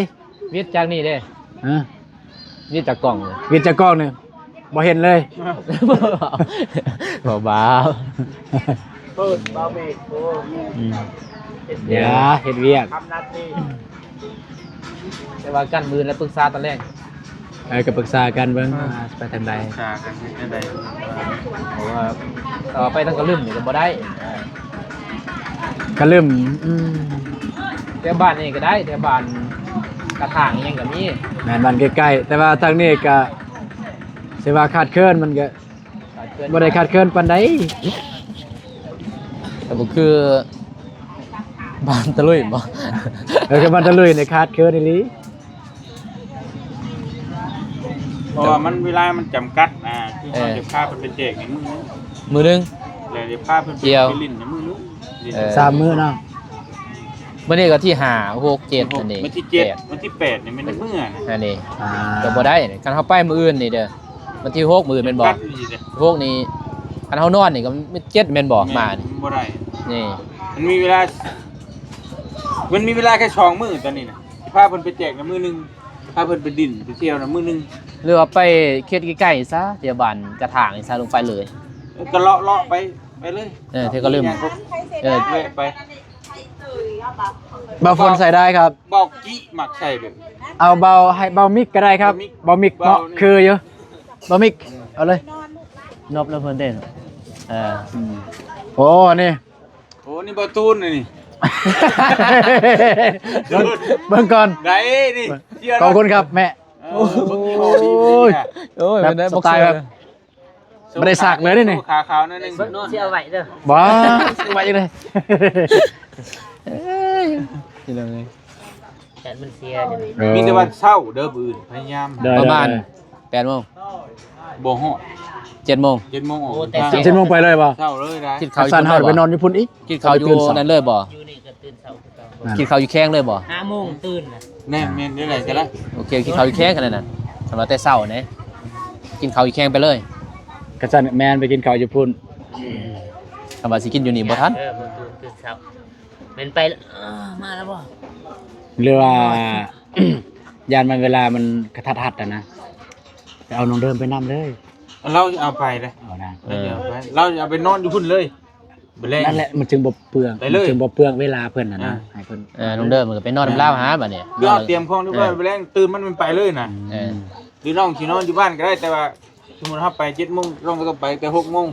ວຽດຈາກນີ້ເດ້ ຮະ ວຽດຈາກກ້ອງເດ້ ວຽດຈາກກ້ອງນີ້ ບໍ່ເຫັນເລີຍ ບໍ່ບາບ ເປີດບ່າວເມກ ໂອ້ ອືມ ເຮັດວຽກ ຢ່າ ເຮັດວຽກ ທຳໜ້າທີ່ ແຕ່ວ່າກັນມື້ແລ້ວປຶກສາຕອນແລງ ເອີ ກໍປຶກສາກັນເບິ່ງ ອ່າ ວ່າຊິໄປທາງໃດ ປຶກສາກັນເຮັດຈັ່ງໃດ ເພາະວ່າຕໍ່ໄປທາງກະລຶມນີ້ກໍບໍ່ໄດ້ ກະລຶມ ອືມ ແຖວບ້ານນີ້ກໍໄດ້ ແຖວບ້ານກະຖາງອີ່ຫຍັງກໍມີ ແມ່ນ ບ້ານໃກ້ໆ ແຕ່ວ່າທາງນີ້ກໍ ຊິວ່າຂາດເຂີນ ມັນກໍ ຂາດເຂີນ ບໍ່ໄດ້ຂາດເຂີນປານໃດ ກໍບໍ່ຄືບ້ານຕະລຸຍບໍ? ເອີ ຄືບ້ານຕະລຸຍນີ້ຂາດເຂີນອີ່ຫຼີ ເພາະວ່າມັນເວລາມັນຈຳກັດນະ ເອີ ເຮົາຈະພາເພິ່ນໄປແຈກໃນມື້ໜຶ່ງ ມື້ໜຶ່ງ ແລ້ວຈະພາເພິ່ນໄປ ກ່ຽວ ໄປຫຼິ້ນໃນມື້ໜຶ່ງ ເອີ ສາມມື້ເນາະ. ມື້ນີ້ກໍທີຫ້າ ຫົກ ເຈັດ ອັນນີ້ ວັນທີເຈັດ ແປດ ວັນທີແປດນີ້ແມ່ນໃນມື້ນະ ອັນນີ້ ອ່າ ກໍບໍ່ໄດ້ ຄັນເຮົາໄປມື້ອື່ນນີ້ເດີ ວັນທີຫົກ ມື້ອື່ນແມ່ນບໍ່? ຫົກນີ້ ຄັນເຮົານອນນີ້ກໍເຈັດແມ່ນບໍ່? ແມ່ນ ມານີ້ ບໍ່ໄດ້ ນີ້ ມັນມີເວລາ ມັນມີເວລາແຄ່ສອງມື້ຕອນນີ້ນະ ຊິພາເພິ່ນໄປແຈກນະມື້ໜຶ່ງ ພາເພິ່ນໄປດິນໄປທ່ຽວນະມື້ໜຶ່ງ ຫຼືວ່າໄປເຂດໃກ້ໆຊະ ແຖວບ້ານກະຖາງຊະ ລົງໄປເລີຍ ເອີ ກໍເລາະໆໄປ ໄປເລີຍ ເອີ ເທື່ອກໍລືມ ເອີ ແວະໄປ. ບ່າວຝົນໃສ່ໄດ້ຄັບ ບ່າວກິມັກໃສ່ເດີ ເອົາບ່າວ ໃຫ້ບ່າວມິກກໍໄດ້ຄັບ ບ່າວມິກ ບ່າວມິກເນາະ ບ່າວນີ້ ຄືຢູ່ ບ່າວມິກ ເອົາເລີຍ ນອບແລ້ວເພິ່ນເດ້ ເອີ ອືມ ໂອ້ ນີ້ ໂອ້ ນີ້ບໍ່ຕູນນີ້ ເບິ່ງ ເບິ່ງກ່ອນ ໄດ້ນີ້ ຂອບຄຸນຄັບແມ່ ເອີ ໂອ້ຍ ໂອ້ຍ ແບບສະໄຕລ໌ແບບ ບໍ່ໄດ້ສັກເລີຍນີ້ ຂາຂາວໜ້ອຍໜຶ່ງ ຊິເອົາໄວ້ເດີ ບໍ່ ຊິເອົາໄວ້ເລີຍ ເອີຍ ພີ່ນ້ອງເອີຍ ແຂນມັນເສຍ ເອີ ມີແຕ່ວ່າເຊົ້າເດີ ມື້ອື່ນ ພະຍາຍາມ ໄດ້ ປະມານ ໄດ້ ແປດໂມງ ບໍ່ຮອດ ເຈັດໂມງ ເຈັດໂມງອອກ ໂອ້ ແຕ່ເຊົ້າ ເຈັດໂມງໄປເລີຍບໍ່? ເຊົ້າເລີຍໄດ໋ ກິນເຂົ້າຢູ່ພຸ້ນເລີຍບໍ່? ໄປນອນຢູ່ພຸ້ນອີກ ກິນເຂົ້າຢູ່ນັ້ນເລີຍບໍ່? ຢູ່ນີ້ກໍຕື່ນເຊົ້າຄືເກົ່າ ກິນເຂົ້າຢູ່ແຄມເລີຍບໍ່? ຫ້າໂມງຕື່ນນະ ແມ່ນໆ ໄດ້ໆ ກໍໄດ້ ໂອເຄ ກິນເຂົ້າຢູ່ແຄມຂະໜາດນັ້ນ ຄັນວ່າແຕ່ເຊົ້າເດ້ ກິນເຂົ້າຢູ່ແຄມໄປເລີຍ ຄັນຊັ້ນແມ່ນໄປກິນເຂົ້າຢູ່ພຸ້ນ ຄັນວ່າຊິກິນຢູ່ນີ້ບໍ່ທັນ ເອີ ບໍ່ຕື່ນຕື່ນເຊົ້າ ແມ່ນໄປ ເອີ ມາແລ້ວບໍ່? ຫຼືວ່າ ຢ້ານມັນເວລາມັນກະທັດຮັດຫັ້ນນະ ໄປເອົານ້ອງເດີມໄປນຳເລີຍ ລາວຈະເອົາໄປເດ້ ເອົານະ ລາວຈະເອົາໄປ ລາວຈະເອົາໄປນອນຢູ່ພຸ້ນເລີຍ ມື້ແລງ ນັ້ນແຫຼະ ມັນຈຶ່ງບໍ່ເປືອງ ໄປເລີຍ ມັນຈຶ່ງບໍ່ເປືອງເວລາເພິ່ນຫັ້ນນະ ອ່າ ໃຫ້ເພິ່ນ ເອີ ນ້ອງເດີມກໍໄປນອນນຳລາວຫາບັດນີ້ ຄືເຮົາຕຽມຂອງຢູ່ບ້ານ ເອີ ມື້ແລງຕື່ນມາມັນໄປເລີຍນະ ອືມ ເອີ ຫຼືນ້ອງຊິນອນຢູ່ບ້ານກໍໄດ້ ແຕ່ວ່າ ສົມມຸດເຮົາໄປເຈັດໂມງ ນ້ອງກໍຕ້ອງໄປແຕ່ຫົກໂມງ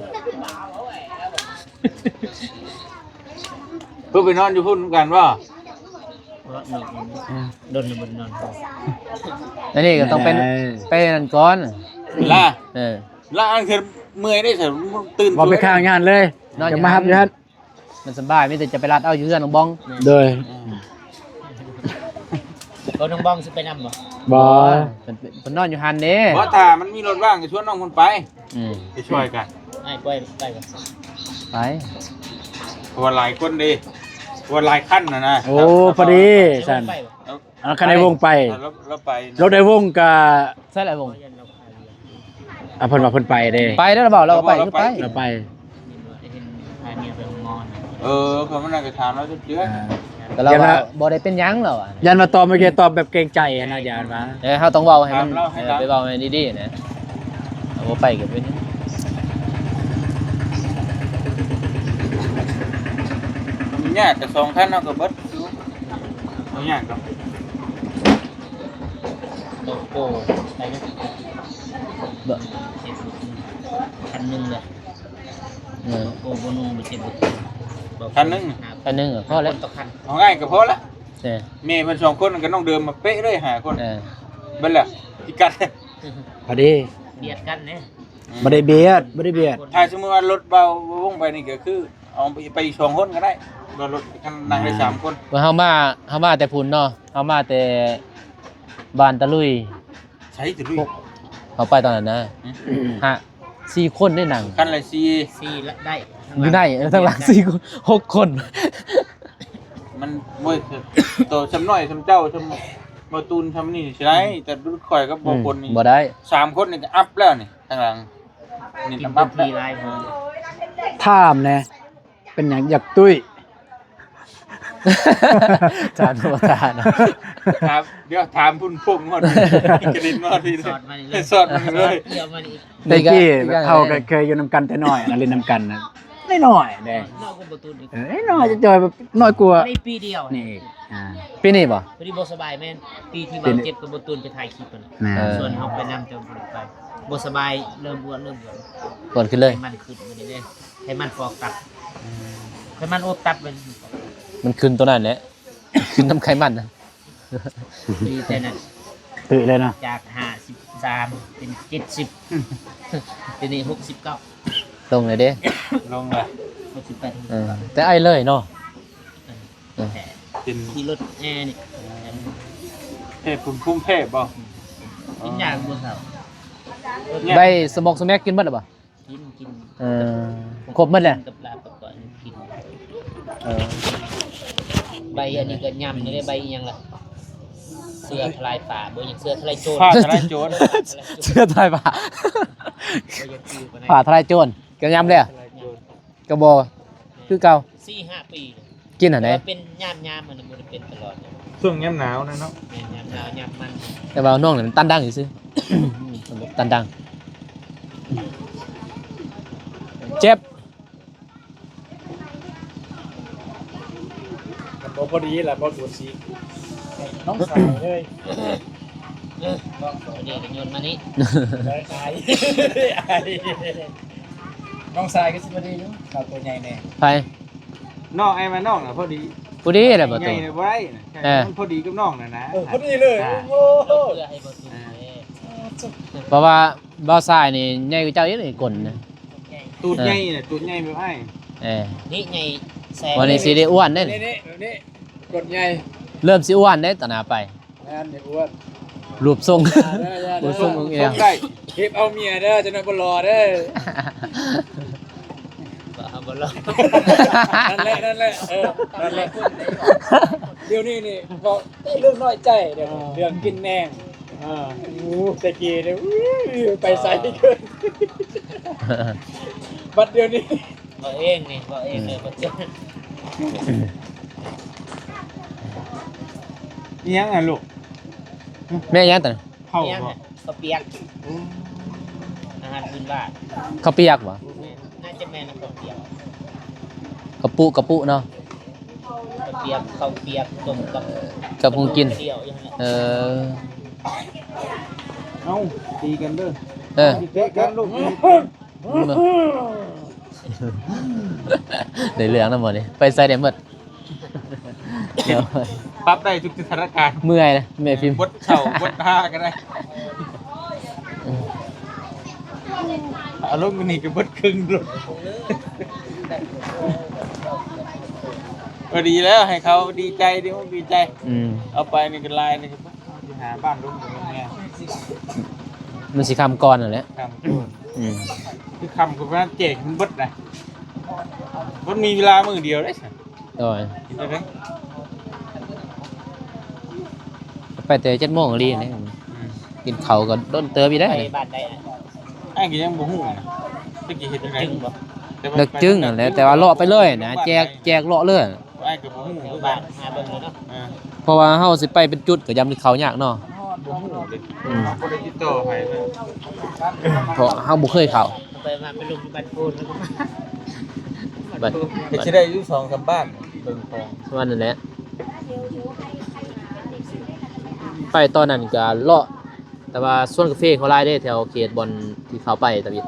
ເພື່ອໄປນອນຢູ່ພຸ້ນນຳກັນບໍ່? ເນາະ ອືມ ດົນບໍ່ໄດ້ນອນ ອັນນີ້ກໍຕ້ອງໄປ ເອີ ໄປນັ້ນກ່ອນ ລະ ເອີ ລະອັນຄືເມື່ອຍໄດ້ ຕື່ນ ບໍ່ໄປຄ້າງຢູ່ຫັ້ນເລີຍ ນອນຢູ່ ຈະມາຮັບຢູ່ຫັ້ນ ມັນສະບາຍ ມີແຕ່ຈະໄປລັດເອົາຢູ່ເຮືອນນ້ອງບອງ ໂດຍ ອືມ ໂອ້ ນ້ອງບອງຊິໄປນຳບໍ່? ບໍ່ ເພິ່ນ ເພິ່ນນອນຢູ່ຫັ້ນເດ້ ບໍ່ ຖ້າມັນມີລົດວ່າງກໍຊວນນ້ອງເພິ່ນໄປ ອືມ ໄປຊ່ວຍກັນ ອ້າຍໄປ ໄປບໍ່? ໄປ ເພາະວ່າຫຼາຍຄົນເດ້ ເພາະວ່າຫຼາຍຄັນຫັ້ນນະ ໂອ້ ພໍດີຊັ້ນ ໄປບໍ່? ເອົາ ຄັນໃນວົງໄປ ເອົາ ລາວ ລາວໄປນະ ລົດໃນວົງກະ ໃສລະວົງ? ອ່າ ເພິ່ນວ່າເພິ່ນໄປເດ້ ໄປແລ້ວລະເວົ້າ ລາວໄປ ລາວໄປ ລາວໄປ ເຫັນພາເມຍໄປໂຮງໝໍນະ ເອີ ເຂົາມານັ່ງກໍຖາມລາວຈັກເທື່ອ ອ່າ ກໍລາວວ່າບໍ່ໄດ້ເປັນຫຍັງລາວວ່າ ຢ້ານວ່າຕອບເມື່ອກີ້ຕອບແບບເກງໃຈຫັ້ນນະ ຢ້ານວ່າ ເອີ ເຮົາຕ້ອງເວົ້າໃຫ້ມັນ ເອີ ໄປເວົ້າໃຫ້ດີໆນະ ເອົາບໍ່ໄປກໍເປັນຫຍັງ ມັນຍາກ ກໍສອງຄັນເຮົາກໍເບິດຢູ່ ບໍ່ຍາກດອກ. ໂອໂກ້ໄປເນາະ ບໍ່ ຄັນໜຶ່ງເລີຍ ເອີ ໂອໂກ້ບໍ່ນຸ່ງບໍ່ເຈັບບໍ່ ຄັນໜຶ່ງ ຄັນໜຶ່ງກໍພໍແລ້ວ ຄົນຕໍ່ຄັນ ເອົາງ່າຍກໍພໍລະ ເອີ ແມ່ເພິ່ນສອງຄົນກັບນ້ອງເດີມມາເປະເລີຍ ຫ້າຄົນ ເອີ ເບິດແລ້ວ ພິກັດ ພໍດີ ບຽດກັນເດ້ ອືມ ບໍ່ໄດ້ບຽດ ບໍ່ໄດ້ບຽດ ຖ້າສົມມຸດວ່າລົດເບົາວົງໄປນີ້ກໍຄື ເອົາໄປ ໄປອີກສອງຄົນກໍໄດ້ ວ່າລົດຄັນນັ່ງໄດ້ສາມຄົນ ວ່າເຮົາມາ ເຮົາມາແຕ່ພຸ້ນເນາະ ເຮົາມາແຕ່ບ້ານຕະລຸຍ ໃສຕະລຸຍ ເຮົາໄປຕອນນັ້ນນະ ຫືມ ຫ້າ ສີ່ຄົນໄດ້ນັ່ງ ຄັນລະສີ່ ສີ່ລະໄດ້ ຢູ່ໃນ ເອີ ທາງຫຼັງສີ່ຄົນ ຫົກຄົນ ມັນ ໂອ້ຍ ໂຕສ່ຳນ້ອຍສ່ຳເຈົ້າ ສ່ຳບໍ່ຕູນ ສ່ຳນີ້ຊິໄດ້ ອືມ ແຕ່ລຸດຂ້ອຍກັບບໍ່ ອືມ ຄົນນີ້ ບໍ່ໄດ້ ສາມຄົນນີ້ກໍອັບແລ້ວນີ້ ທາງຫຼັງ ນີ້ລຳບັບແລ້ວ ຖາມແດ່ ເປັນຫຍັງຢາກຕຸ້ຍ? ທ່ານປະທານ ຖາມ ດຽວຖາມພຸ້ນພົງຮອດ ກະລິນຮອດ ສອດມານີ້ເລີຍ ສອດມານີ້ເລີຍ ດຽວມານີ້ ແຕ່ກີ້ເຮົາກໍເຄີຍຢູ່ນຳກັນແຕ່ນ້ອຍນະ ຫຼິ້ນນຳກັນນະ ນ້ອຍໆເດ້ ນ້ອຍກວ່າບໍ່ຕູນອີກ ເອີ ນ້ອຍຈອຍໆ ນ້ອຍກວ່າ ໃນປີດຽວນີ້ອີກ ອ່າ ປີນີ້ບໍ່? ພໍດີບໍ່ສະບາຍ ແມ່ນ ປີທີ່ວ່າເຈັບກັບບໍ່ຕູນໄປຖ່າຍຄລິບຫັ້ນນະ ແມ່ນ ເອີ ຊວນເຮົາໄປນຳ ແຕ່ບໍ່ໄດ້ໄປ ບໍ່ສະບາຍ ເລີ່ມອ້ວນ ເລີ່ມອ້ວນ ອ້ວນຂຶ້ນເລີຍ ໄຂມັນຂຶ້ນບັດນີ້ເດ້ ໄຂມັນຟອກຕັບ ອືມ ໄຂມັນອົບຕັບ ມັນ ມັນຂຶ້ນຕົວນັ້ນແຫຼະ ຂຶ້ນນຳໄຂມັນນະ ຕື່ມແຕ່ນັ້ນ ຕື່ມເລີຍເນາະ ຈາກຫ້າສິບສາມເປັນເຈັດສິບ ອືມ ດຽວນີ້ຫົກສິບເກົ້າ ລົງເລີຍເດ້ ລົງລະ ຫົກສິບແປດ ເອີ ແຕ່ໄອເລີຍເນາະ ເອີ ເປັນ ຂີ່ລົດແອນີ້ ແພ້ພູມແພ້ບໍ່? ກິນຢາບໍ່ເຊົາ ໃບສະໝອກສະແໝກກິນໝົດແລ້ວບໍ່? ກິນ ກິນ ເອີ ຄົບໝົດແລ້ວ ກິນກັບລາບກັບກ້ອຍກິນ. ເອີ ໃບອັນນີ້ກໍຍຳນີ້ເດ້ ໃບອີ່ຫຍັງລະ ເສືອທະລາຍຟ້າບໍ່ ຫຍັງ ເສືອທະລາຍໂຈນ ຟ້າທະລາຍໂຈນ ເສືອທະລາຍຟ້າ ບໍ່ຢາກຈື່ປານໃດ ຟ້າທະລາຍໂຈນ ກໍຍຳແລ້ວ ທະລາຍໂຈນ ກໍບໍ່ ຄືເກົ່າ ສີ່ຫ້າປີ ກິນອັນໃດ ແຕ່ວ່າເປັນຍາມໆ ມັນບໍ່ໄດ້ເປັນຕະຫຼອດ ຊ່ວງຍາມໜາວນັ້ນເນາະ ແມ່ນ ຍາມໜາວຍາມມັນ ແຕ່ວ່ານ້ອງນີ້ມັນຕັນດັງຊື່ໆ ຕັນດັງ ເຈັບ ມັນບໍ່ພໍດີລະ ບໍ່ສູສີ ນ້ອງຊາຍເອີຍ ນ້ອງຊາຍ ນີ້ກໍໂຍນມານີ້ ນ້ອງຊາຍ ນ້ອງຊາຍກໍຊິພໍດີຢູ່ ເຂົາຕົວໃຫຍ່ແດ່ ໃຜ ນ້ອງ ອ້າຍວ່ານ້ອງນະພໍດີ ພໍດີແຫຼະ ປະຕູ ໃຫຍ່ນະບໍ່ໄດ້ນະ ເອີ ມັນພໍດີກັບນ້ອງນະນະ ເອີ ພໍດີເລີຍ ອ່າ ໂອ້ໂຫ ເພື່ອໃຫ້ບໍ່ສູງເດ້ ອ່າ ເພາະວ່າບ່າວຊາຍນີ້ໃຫຍ່ກວ່າເຈົ້າອີກນີ້ ກົ້ນນະ ຕູດໃຫຍ່ນະ ຕູດໃຫຍ່ແບບອ້າຍ ເອີ ນີ້ໃຫຍ່ແຊງ ວ່ານີ້ຊິໄດ້ອ້ວນເດ້ ນີ້ ນີ້ ນີ້ ກົ້ນໃຫຍ່ ເລີ່ມຊິອ້ວນເດ້ ຕາໜ້າໄປ ແມ່ນ ເຮັດອ້ວນ ຮູບຊົງ ຮູບຊົງອົງແອວ ເກັບເອົາເມຍເດີ ຈັກໜ້ອຍບໍ່ຫຼໍ່ເດີ ບໍ່ ບໍ່ຫຼໍ່ ນັ້ນແຫຼະ ນັ້ນແຫຼະ ເອີ ນັ້ນແຫຼະ ດຽວນີ້ນີ້ເວົ້າແຕ່ເລື່ອງນ້ອຍໃຈ ດຽວນີ້ ເລື່ອງກິນແນງ ເອີ ໂອ້ ແຕ່ກີ້ນີ້ ໄປໃສ ເອີ ບັດດຽວນີ້ ເວົ້າເອງນີ້ ເວົ້າເອງເລີຍ ອືມ ບໍ່ເຈັບ ອີຫຍັງຫັ້ນລູກ? ແມ່ນຫຍັງຕົວນັ້ນ? ເຂົ້າບໍ່? ເຂົ້າປຽກ ອືມ ອາຫານພື້ນບ້ານ ເຂົ້າປຽກບໍ່? ແມ່ນ ໜ້າຈະແມ່ນເຂົ້າປຽກ ເຂົ້າປຸ ເຂົ້າປຸເນາະ ເຂົ້າປຽກ ເຂົ້າປຽກຕົ້ມກັບ ກັບຫຸງກິນ ດຽວຢູ່ຫັ້ນແຫຼະ ເອີ ເອົ້າ ຕີກັນເດີ ເອີ ເຕະກັນລູກ ໄດ້ເລື່ອງນຳບໍ່ນີ້ ໄປໃສໄດ້ໝົດ ປັບໄດ້ທຸກສະຖານະການ ເມື່ອຍນະ ແມ່ພິມ ບົດເຂົ້າບົດທ່າກໍໄດ້ ອາລົມມື້ນີ້ກໍເບິດເຄິ່ງໂລດ ກໍດີແລ້ວ ໃຫ້ເຂົາດີໃຈ ດີອົກດີໃຈ ອືມ ເອົາໄປນີ້ກໍຫຼາຍນີ້ກໍ ຊິຫາບ້ານລຸງ ມັນຊິຄ່ຳກ່ອນຫັ້ນແຫຼະ ຄ່ຳກ່ອນ ອືມ ຄືຄ່ຳກໍປະມານແຈກໃຫ້ມັນເບິດນະ ມັນມີເວລາມື້ດຽວເດ້ ໂດຍ ເຮັດໄດ້ ໄປແຕ່ເຈັດໂມງອີ່ຫຼີນີ້ ອືມ ກິນເຂົ້າກໍດົນເຕີບຢູ່ໄດ໋ ໄປບ້ານໃດ ອ້າຍກໍຍັງບໍ່ຮູ້ນະ ຈັກຊິເຮັດຈັ່ງໃດ ເລິກຈຶ່ງບໍ່ ເລິກຈຶ່ງຫັ້ນແຫຼະ ແຕ່ວ່າເລາະໄປເລີຍນະ ແຈກ ແຈກເລາະເລີຍ ອ້າຍກໍບໍ່ຮູ້ຄືກັນ ຫາເບິ່ງເລີຍເນາະ ເອີ ເພາະວ່າເຮົາຊິໄປເປັນຈຸດກໍຢ້ານເຂົ້າຍາກເນາະ ບໍ່ຮູ້ເດ້ ອືມ ບໍ່ໄດ້ຕິດຕໍ່ໃຜເລີຍ ເພາະເຮົາບໍ່ເຄີຍເຂົ້າ ໄປມາໄປລົງຢູ່ບ້ານໂພນ ບັດ ກໍຊິໄດ້ຢູ່ສອງສາມບ້ານ ເບິ່ງຂອງ ປະມານນັ້ນແຫຼະ ໄປຕອນນັ້ນກໍເລາະ ແຕ່ວ່າສວນກາເຟເຂົາຫຼາຍເດ້ ແຖວເຂດບ່ອນທີ່ເຂົ້າໄປຕະວິດ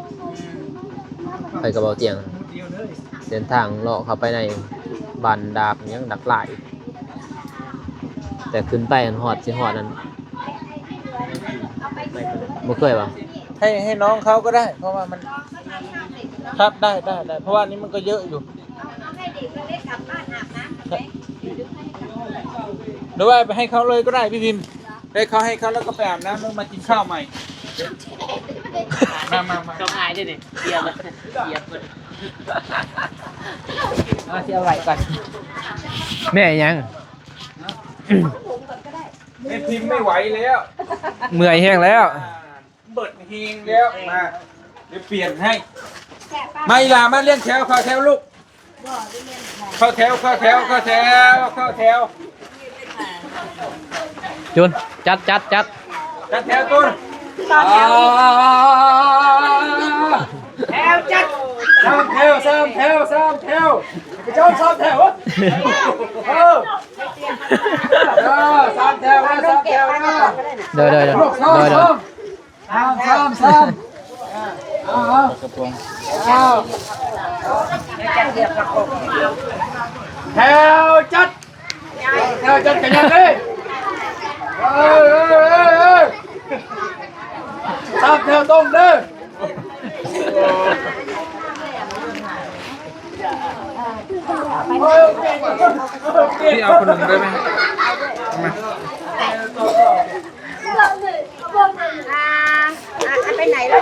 ໄປກັບເບົາຕຽງ ເສັ້ນທາງເລາະເຂົ້າໄປໃນບ້ານດາກຫຍັງ ດາກຫຼາຍ ແຕ່ຂຶ້ນໄປຫັ້ນຮອດ ຊິຮອດນັ້ນ ບໍ່ເຄີຍບໍ່? ໃຫ້ ໃຫ້ນ້ອງເຂົາກໍໄດ້ ເພາະວ່າມັນ ຄັບ ໄດ້ ໄດ້ ໄດ້ ເພາະວ່ານີ້ມັນກໍເຍອະຢູ່ ຫຼືວ່າໄປໃຫ້ເຂົາເລີຍກໍໄດ້ ພີ່ພິມ ໄດ້ເຂົາ ໃຫ້ເຂົາແລ້ວກໍໄປອາບນ້ຳ ແລ້ວມາກິນເຂົ້າໃໝ່ ມາ ມາ ມາ ເຈົ້າອາຍເດ້ນີ້ ເສຍເບິດ ເສຍເບິດ ເອົາ ຊິເອົາໄວ້ກ່ອນ ແມ່ຫຍັງ? ແມ່ພິມໄມ່ໄຫວແລ້ວ ເມື່ອຍແຮງແລ້ວ ເບິດແຮງແລ້ວ ມາ ດຽວປ່ຽນໃຫ້ ມາອີ່ຫຼ້າ ມາລຽນແຖວ ເຂົ້າແຖວລູກ ເຂົ້າແຖວ ເຂົ້າແຖວ ເຂົ້າແຖວ ເຂົ້າແຖວ ຈູນ ຈັດ ຈັດ ຈັດ ຈັດແຖວ ຕູນ ຕາມແຖວ ແຖວຈັດ ສາມແຖວ ສາມແຖວ ສາມແຖວ ເຈົ້າສາມແຖວ ເອີ ເອີ ສາມແຖວ ສາມແຖວ ໂດຍ ໂດຍ ໂດຍ ໂດຍ ສາມ ສາມ ສາມ ເອົາ ເອົາ ເອົາ ແຖວຈັດ ແຖວຈັດກັນຍັງເດ້ ເອີ ເອີ ເອີ ເອີ ສາມແຖວຕົງເດີ ພີ່ເອົາຂະໜົມໄດ້ໄໝ? ເອົາມາ ອ່າ ອ່າ ໄປໄຫນແລ້ວ?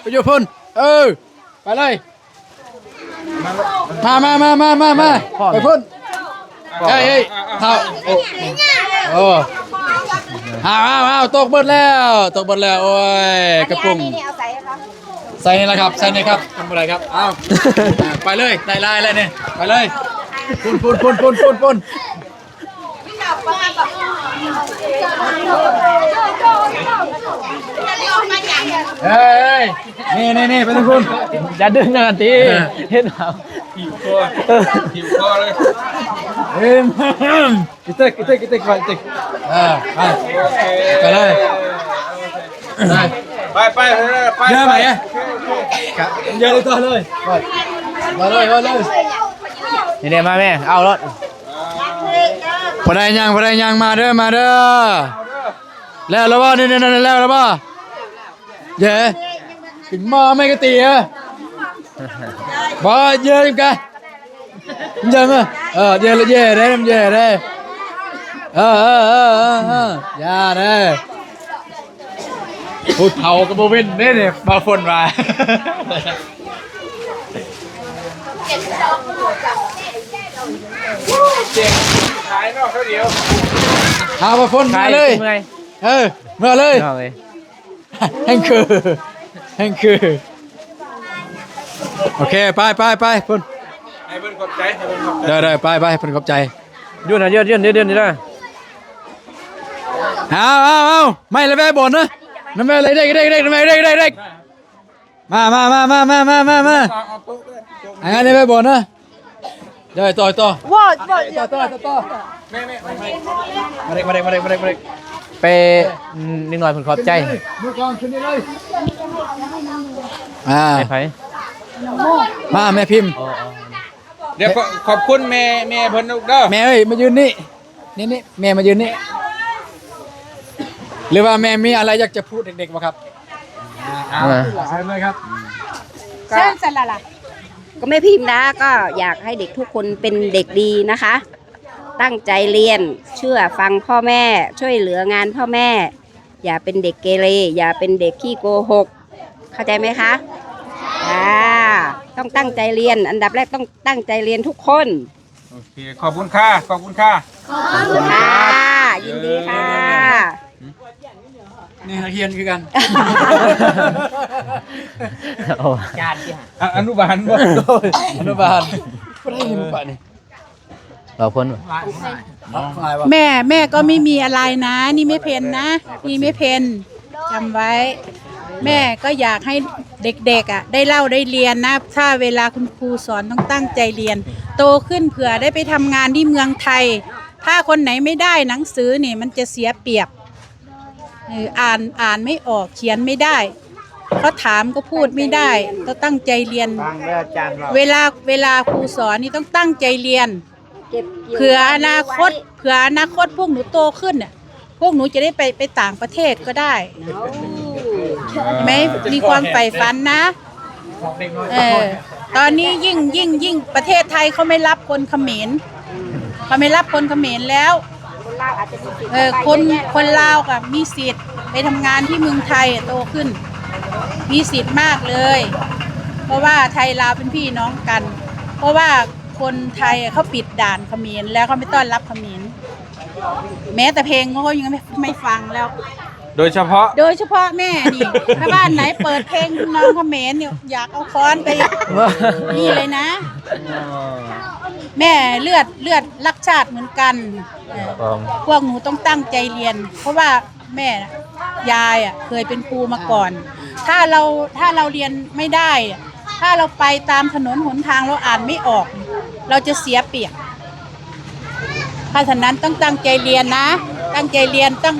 ໄປຢູ່ພຸ້ນ ເອີ ໄປເລີຍ ມາ ມາ ມາ ມາ ມາ ໄປພຸ້ນ ເອີຍ ເອີຍ ເຖົ້າ ໂອ້ ໂອ້ ອ້າວ ອ້າວ ອ້າວ ຕົກເບິດແລ້ວ ຕົກເບິດແລ້ວ ໂອ້ຍ ກະປຸງ ອັນນີ້ ອັນນີ້ ນີ້ເອົາໃສ່ໃຫ້ເຂົາ ໃສ່ນີ້ລະຄັບ ໃສ່ນີ້ຄັບ ທຳບໍ່ໄດ້ຄັບ ອ້າວ ໄປເລີຍ ໄດ້ຫຼາຍແລ້ວນີ້ ໄປເລີຍ ພຸ້ນ ພຸ້ນ ພຸ້ນ ພຸ້ນ ພຸ້ນ ພຸ້ນ. ເອີຍ ນີ້ ນີ້ ນີ້ ໄປທາງພຸ້ນ ຢ່າດຶງໜ້າຕິ ເອີ ເຫັນເຮົາ ຫິວຄໍ ຫິວຄໍເລີຍ ເອີຍ ອີກຕຶກ ອີກຕຶກ ອີກຕຶກ ໄປອີກຕຶກ ເອີ ໄປ ໄປເລີຍ ໄປ ໄປ ໄປ ເດີນໄປ ເດີນຕໍ່ເລີຍ ໄປ ໄປເລີຍ ໄປເລີຍ ນີ້ເດ້ ມາແມ່ ເອົາໂລດ ຜູ້ໃດຍັງ ຜູ້ໃດຍັງ ມາເດີ ມາເດີ ແລ້ວລະບໍ່ ນີ້ ນີ້ ນີ້ ແລ້ວລະບໍ່ ເຢ້ ກິນໝໍ້ແມ່ກະຕີເອີ ບໍ່ ເຢ້ ກະ ຍັງ ເອີ ເຢ້ ເຢ້ເດ້ ເຢ້ເດ້ ເອີ ເອີ ເອີ ເອີ ຢ່າເດ້ ຜູ້ເຖົ້າກໍບໍ່ເວັ້ນເດ້ນີ້ ບ່າວຝົນວ່າ ເຈັບຂາຍນອກເທື່ອດຽວ ເອົາ ບ່າວຝົນ ຂາຍ ເມືອເລີຍ ເມື່ອຍ ເອີ ເມືອເລີຍ ເມືອເລີຍ ແຮ່ງຄື ແຮ່ງຄື ໂອເຄ ໄປ ໄປ ໄປ ພຸ້ນ ໃຫ້ເພິ່ນຂອບໃຈ ໃຫ້ເພິ່ນຂອບໃຈ ໄດ້ ໄດ້ ໄປ ໄປ ເພິ່ນຂອບໃຈ ຢຸດນະ ຢຸດ ຢຸດ ຢຸດ ຢຸດ ຢຸດ ເອົາ ເອົາ ເອົາ ໄມ້ລະແວະບ່ອນນະ ນຳແວະເລີຍ ເດັກ ເດັກ ເດັກ ນຳແວະ ເດັກ ເດັກ ເດັກ ມາ ມາ ມາ ມາ ອັນນີ້ໄປບ່ອນນະ ເດີ ຕໍ່ ຕໍ່ ບໍ່ ບໍ່ ຕໍ່ ຕໍ່ ຕໍ່ ແມ່ ແມ່ ມາເດັກ ມາເດັກ ມາເດັກ ມາເດັກ ມາເດັກ ໄປ ອືມ ເດັກນ້ອຍເພິ່ນຂອບໃຈ ມືກອງຂຶ້ນນີ້ເລີຍ ອ່າ ໃຫ້ໃຜ ມາ ແມ່ພິມ ອໍ ອໍ ດຽວ ຂອບ ຂອບຄຸນແມ່ ແມ່ເພິ່ນລູກເດີ ແມ່ເອີຍ ມາຢືນນີ້ ນີ້ໆ ແມ່ມາຢືນນີ້ ຫຼືວ່າແມ່ມີອະໄລຢາກຈະພູດເດັກໆບໍ່ຄັບ? ເຊີນເລີຍຄັບ ເຊີນຊັ້ນລະລະ. ก็แม่พิมพ์นะ ก็อยากให้เด็กทุกคนเป็นเด็กดีนะคะ ตั้งใจเรียน เชื่อฟังพ่อแม่ ช่วยเหลืองานพ่อแม่ อย่าเป็นเด็กเกเร อย่าเป็นเด็กขี้โกหก เข้าใจไหมคะ? อ่า ต้องตั้งใจเรียน อันดับแรกต้องตั้งใจเรียนทุกคน โอเค ขอบคุณค่ะ ขอบคุณค่ะ ขอบคุณค่ะ ยินดีค่ะ นี่นักเรียนคือกัน เอา จานที่หา อ่ะ อนุบาลบ่ อนุบาล บ่ได้ยินปะนี่ เราพ้น แม่ แม่ก็ไม่มีอะไรนะ นี่แม่เพนนะ นี่แม่เพน จำไว้ แม่ก็อยากให้เด็กๆ อ่ะ ได้เล่าได้เรียนนะ ถ้าเวลาคุณครูสอนต้องตั้งใจเรียน โตขึ้นเผื่อได้ไปทำงานที่เมืองไทย ถ้าคนไหนไม่ได้หนังสือนี่มันจะเสียเปรียบ เออ อ่าน อ่านไม่ออก เขียนไม่ได้ เขาถามก็พูดไม่ได้ ก็ตั้งใจเรียน ฟังเด้ออาจารย์เว้า เวลา เวลาครูสอนนี่ต้องตั้งใจเรียน เก็บเกี่ยว เผื่ออนาคต ความรู้ไว้ เผื่ออนาคตพวกหนูโตขึ้นน่ะ พวกหนูจะได้ไป ไปต่างประเทศก็ได้ เอา เห็นไหม มีความใฝ่ฝันนะ เออ ตอนนี้ยิ่ง ยิ่ง ยิ่งประเทศไทยเขาไม่รับคนเขมร เขาไม่รับคนเขมรแล้ว คนลาวอาจจะมีสิทธิ์ เออ ไป คน เยอะแยะ คนลาวก็มีสิทธิ์ไปทำงานที่เมืองไทยโตขึ้น มีสิทธิ์มากเลย เพราะว่าไทยลาวเป็นพี่น้องกัน เพราะว่าคนไทยเขาปิดด่านเขมรแล้ว เขาไม่ต้อนรับเขมร แม้แต่เพลงเขายังไม่ ไม่ฟังแล้ว โดยเฉพาะ โดยเฉพาะแม่นี่ ถ้าบ้านไหนเปิดเพลงทำนองเขมรเนี่ย อยากเอาค้อนไป นี่เลยนะ อ๋อ แม่เลือด เลือดรักชาติเหมือนกัน ครับผม พวกหนูต้องตั้งใจเรียน เพราะว่าแม่น่ะ ยายอะ เคยเป็นครูมาก่อน ถ้าเรา ถ้าเราเรียนไม่ได้อะ ถ้าเราไปตามถนนหนทาง เราอ่านไม่ออก เราจะเสียเปรียบ เพราะฉะนั้นต้องตั้งใจเรียนนะ ตั้งใจเรียน ต้อง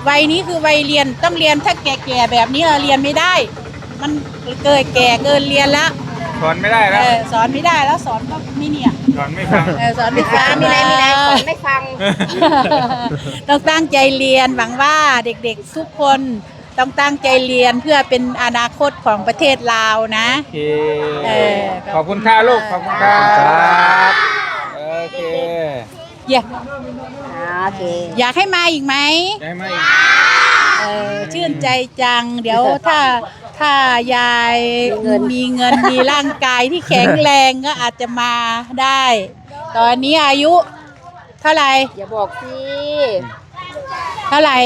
วัยนี้คือวัยเรียน ต้องเรียน ถ้าแก่ๆ แบบนี้เราเรียนไม่ได้ มันเกิดแก่เกินเรียนแล้ว สอนไม่ได้แล้ว เออ สอนไม่ได้แล้ว สอนก็ไม่เนี่ย สอนไม่ฟัง เออ สอนไม่ฟัง มีอะไร มีอะไร สอนไม่ฟัง ต้องตั้งใจเรียน หวังว่าเด็กๆ ทุกคน ต้องตั้งใจเรียนเพื่อเป็นอนาคตของประเทศลาวนะ โอเค เออ ขอบคุณค่ะลูก ขอบคุณค่ะ ขอบคุณครับ โอเค เยี่ยม อ่า โอเค อยากให้มาอีกไหม? อยากให้มาอีก เออ ชื่นใจจัง เดี๋ยวถ้า ถ้ายายมีเงิน มีเงิน มีร่างกายที่แข็งแรงก็อาจจะมาได้ ตอนนี้อายุเท่าไหร่? อย่าบอกสิ เท่าไหร่?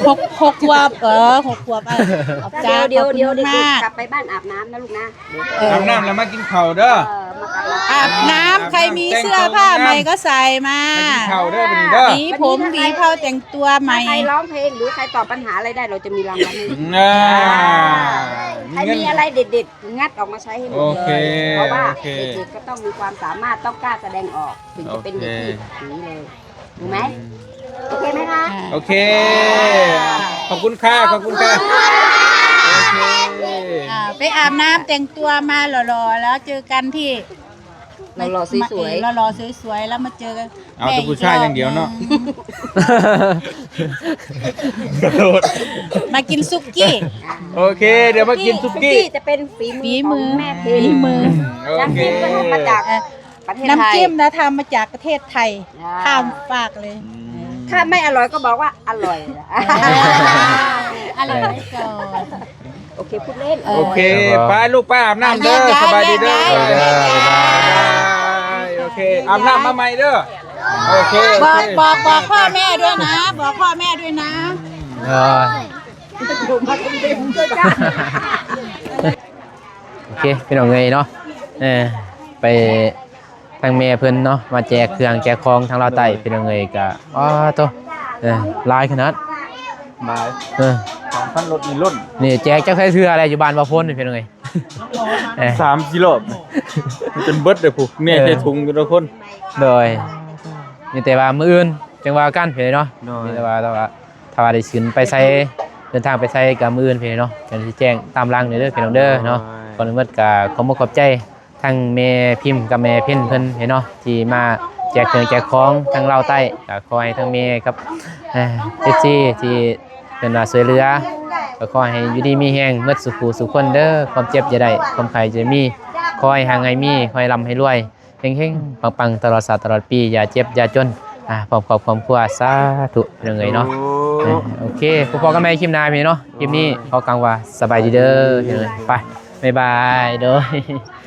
บอก หก หกขวบ เออ หกขวบ อ่ะ ขอบใจ เดี๋ยว เดี๋ยว ขอบคุณ เดี๋ยว เด็กๆ มาก กลับไปบ้านอาบน้ำนะลูกนะ เออ อาบน้ำแล้วมากินข้าวเด้อ เออ มาอาบน้ำ อาบน้ำ ใครมีเสื้อผ้าใหม่ก็ใส่มา มากินข้าวเด้อ วันนี้เด้อ หวีผม หวีเผ้า แต่งตัวใหม่ ถ้าใครร้องเพลงหรือใครตอบปัญหาอะไรได้ เราจะมีรางวัลให้ อ่า ใครมีอะไรเด็ดๆ งัดออกมาใช้ให้หมดเลย โอเค เพราะว่า โอเค เด็กๆ ก็ต้องมีความสามารถ ต้องกล้าแสดงออก ถึงจะเป็นเด็กที่ โอเค ดีเลย รู้ไหม? อืม โอเคไหมคะ? โอเค ขอบคุณค่ะ ขอบคุณค่ะ โอเค อ่า ไปอาบน้ำแต่งตัวมาหล่อๆ แล้วเจอกันที่ หล่อๆ สวยๆ หล่อๆ สวยๆ แล้วมาเจอกัน เอาแต่ผู้ชายอย่างเดียวเนาะ ขอโทษ มากินสุกี้ โอเค เดี๋ยวมากินสุกี้ สุกี้จะเป็นฝีมือ ฝีมือ ของแม่เพน ฝีมือ โอเค น้ำจิ้มก็ทำมาจาก เอ่อ ประเทศไทย น้ำจิ้มนะ ทำมาจากประเทศไทย อ่า ข้ามฟากเลย อืม ถ้าไม่อร่อยก็บอกว่าอร่อย อร่อยไว้ก่อน โอเค พูดเล่น โอเค ครับผม ไปลูก ไปอาบน้ำเด้อ แยกย้าย สบายดีเด้อ แยกย้าย บ๊ายบาย โอเค อาบน้ำมาใหม่เด้อ โอเค บอก โอเค บอก บอกพ่อแม่ด้วยนะ บอกพ่อแม่ด้วยนะ เออ โอเค พี่น้องเอ้ยเนาะ เออ ไป ทางแม่เพิ่นเนาะ มาแจกเครื่องแจกของทางลาวใต้ พี่น้องเอ้ย กะ อ้าโต เออ หลายขนาด หลาย เออ สองคันรถนี่ล้น นี่แจกจักเทื่อแล้วอยู่บ้านบ่าวพลนี่ พี่น้องเอ้ย เออ สามสี่รอบ จนเบิดเลยพุ้น แม่ เออ ใส่ถุงอยู่ทุกคน โดย มีแต่ว่ามื้ออื่นจั่งว่ากัน พี่น้องเนาะ โดย มีแต่ว่า แต่ว่า ถ้าว่าได้ขึ้นไปไส เดินทางไปไสก็มื้ออื่นพี่น้องเนาะ จั่งสิแจ้งตามหลังเด้อพี่น้องเด้อเนาะ โดย ก่อนอื่นหมดก็ขอบอกขอบใจทั้งแม่พิมพ์กับแม่เพ็ญเพิ่นพี่น้องเนาะ ที่มาแจกเครื่องแจกของทางลาวใต้ ก็ขอให้ทั้งแม่กับ เอ่อ เอฟซี ที่เพิ่นว่าช่วยเหลือ ກໍຂໍໃຫ້ຢູ່ດີມີແຮງໝົດສູ່ຜູ້ສູ່ຄົນເດີ້ ຄວາມເຈັບຢ່າໄດ້ ຄວາມໄຂ້ຢ່າມີ ຂໍໃຫ້ຮັ່ງໃຫ້ມີ ຂໍໃຫ້ລ່ຳໃຫ້ລວຍ ເຮັງໆ ປັງໆ ຕະຫຼອດຊາດຕະຫຼອດປີ ຢ່າເຈັບຢ່າຈົນ ອ່າ ພ້ອມຄອບຄອບຄົວ ສາທຸ ພີ່ນ້ອງເອີຍເນາະ. ເອີ ໂອເຄ ພົບກັນໃໝ່ຄລິບໜ້າພີ່ເນາະ. ຄລິບນີ້ຂໍກ່າວວ່າສະບາຍດີເດີ້ ພີ່ນ້ອງເອີຍ. ໄປ ບາຍບາຍ ໂດຍ.